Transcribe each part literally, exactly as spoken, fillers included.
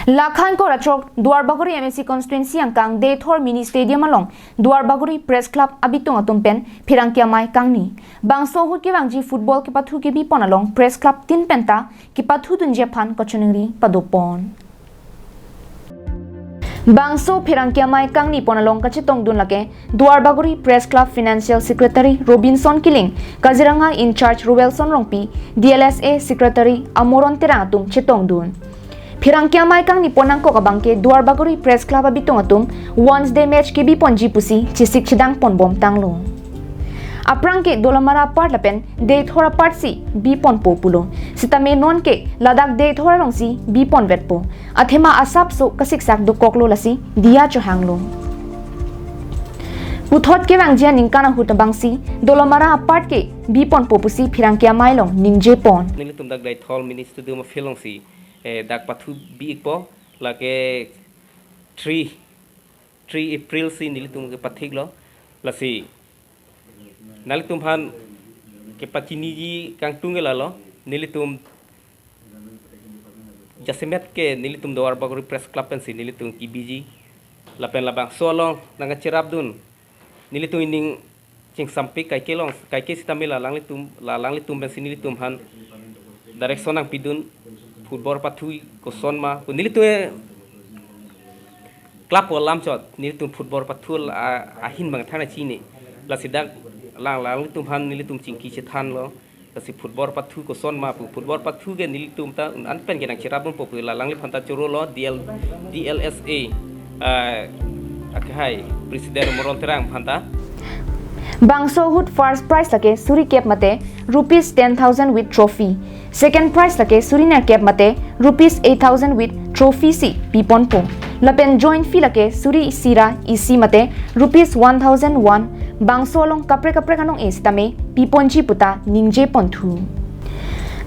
Lakhan Korachok Duarbagori M A C constituency angkang Deithor Mini Stadium along Duarbagori Press Club abitung atum pen pherangke amei kangni. Bangso ahut kevangji football kepathu kebipon along Press Club tin penta kepathudunji aphan kachiningri padopon. Bangso pherangke amei kangnipon along kachetongdun lake Duarbagori Press Club Financial Secretary Robinson Killing, Kaziranga in-charge Roelson Rongpi, D L S A Secretary Amoron Terang atum chetongdun. Pherangke amei kangnipon nangkok abangke Duarbagori Press Club abitung atum once day match kebiponji pusi chesik chedangponbom tanglo. Aphrang ke Dolamara apart lapen Deithor apart si biponpo pulo. Sitame non ke ladak Deithor alongsi biponvetpo. Athema asapso kasiksak dokoklo lasi diya chohanglo. Puthot kevangji aningkan ahut abangsi Dolamara apart ke biponpo pusi pherangke amei along ningjepon. Nelitum dak Deithor Mini Stadium field alongsi, eh, dak pathu bi-ikpo, lake three three April si nelitum kepathiklo. Lasi nanglitum aphan kepachiniji kangtung ke lalo, nelitum jasemet ke nelitum Duarbagori Press Club pensi nelitum kebiji. Lapen labangso along nangkacherapdun, nelitum ining chingsampik kaike along, kaike sitame la alanglitum, la alanglitum pensi nelitum aphan direction nangpidun, football pathu koson ma pu nelitum club alam chot nelitum football pathu a-, ahin bang thana chini. Lasi dak alang, alanglitum aphan nelitum chingki chethanlo. Lasi football pathu koson ma pu, football pathu ke nelitum ta un-an pen ke nangcherapdunpo pu la alangliphan ta chorolo D L, D L S A, ah, akhai President Amoron Terang aphan ta. Bangso ahut first prize lake suri kep mate rupees ten thousand with trophy. Second prize lake suri nerkep mate rupees eight thousand with trophy si piponpo. Lapen joint fee lake suri isi ra isi mate rupees one thousand one, bangso along kaprek kaprek anong-e sitame piponji puta ningjeponthu.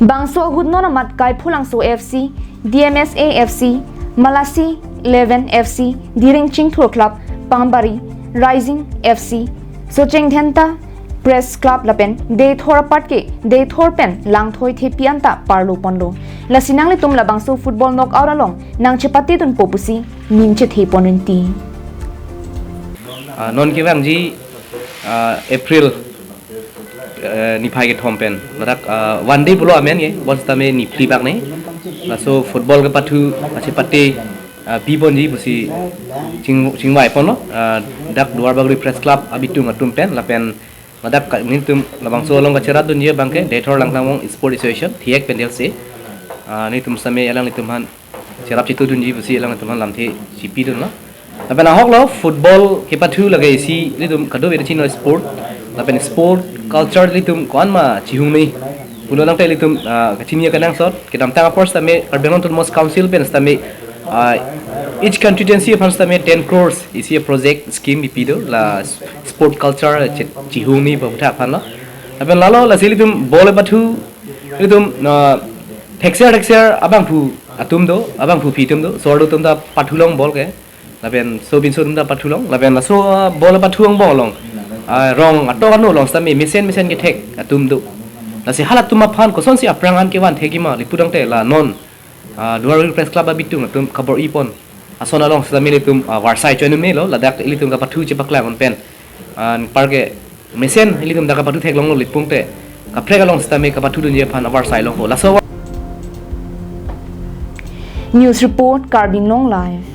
Bangso ahut non amat Kaipholangso F C, D M S A F C, Malasi Eleven F C, Diring Chingthur Club, Pambari, Rising F C, Socheng Dhenta, Press Club lapen Deithor apart ke Deithor pen Langthoi Thepi anta parlo ponlo. Lasi nanglitum labangso football knockout along nangchepatedunpo pusi ning chethe ponrinti. Ah, non kevangji, ah, April, eh, niphai kethom pen. Ladak, ah, one day pulo amen ke, bonsitame niphli bak ne. Laso football kepathu, achepate, ah, biponji pusi ching-, chingvaiponlo, ah, dak Duarbagori Press Club abitung atum pen, lapen ladak ka-, nelitum labangso along kacherapdunji abangke Deithor Langtangvong Sport Association, thiek pendel si. Ah, nelitum sitame alanglitum aphan cherap chetudunji pusi alanglitum aphan lamthe chipidunlo. Lapen ahoklo football kepathu lake isi nelitum kadokave chino sport. Lapen sport culture nelitum ko-an ma chihung me pulo tangte nelitum, ah, kachini kenangsot. Kedamtang apor sitame Karbi Anglong Autonomous Council pen sitame, ah, each constituency aphan sitame ten crores isi project scheme bipido la sport culture che-, chihung me pu aputhak aphanlo. Lapen lalo lasi nelitum ball pathu nelitum, ah, thekser thekser abangphu atum do, abangphu aphi atum do, sordo atum ta pathulong ball ke. Lapen so binso atum ta pathulong, lapen laso, ah, ball pathu angbong along, ah, rong atok ano along sitame mesen mesen kethek atum do. Lasi halatum aphan kosonsi aphrang an kevan thekji ma lapu tangte la non, ah, Duarbagori Press Club abitung atum kabor-ipon ason along sitame nelitum, ah, varsai choi num melo, ladak nelitum kapathu chepaklang un pen. Anparke mesen nelitum dak kapathu theklonglo lapu tangte kaprek along sitame kapathudunji aphan avarsai longpo. Laso News report, Karbi Anglong Live.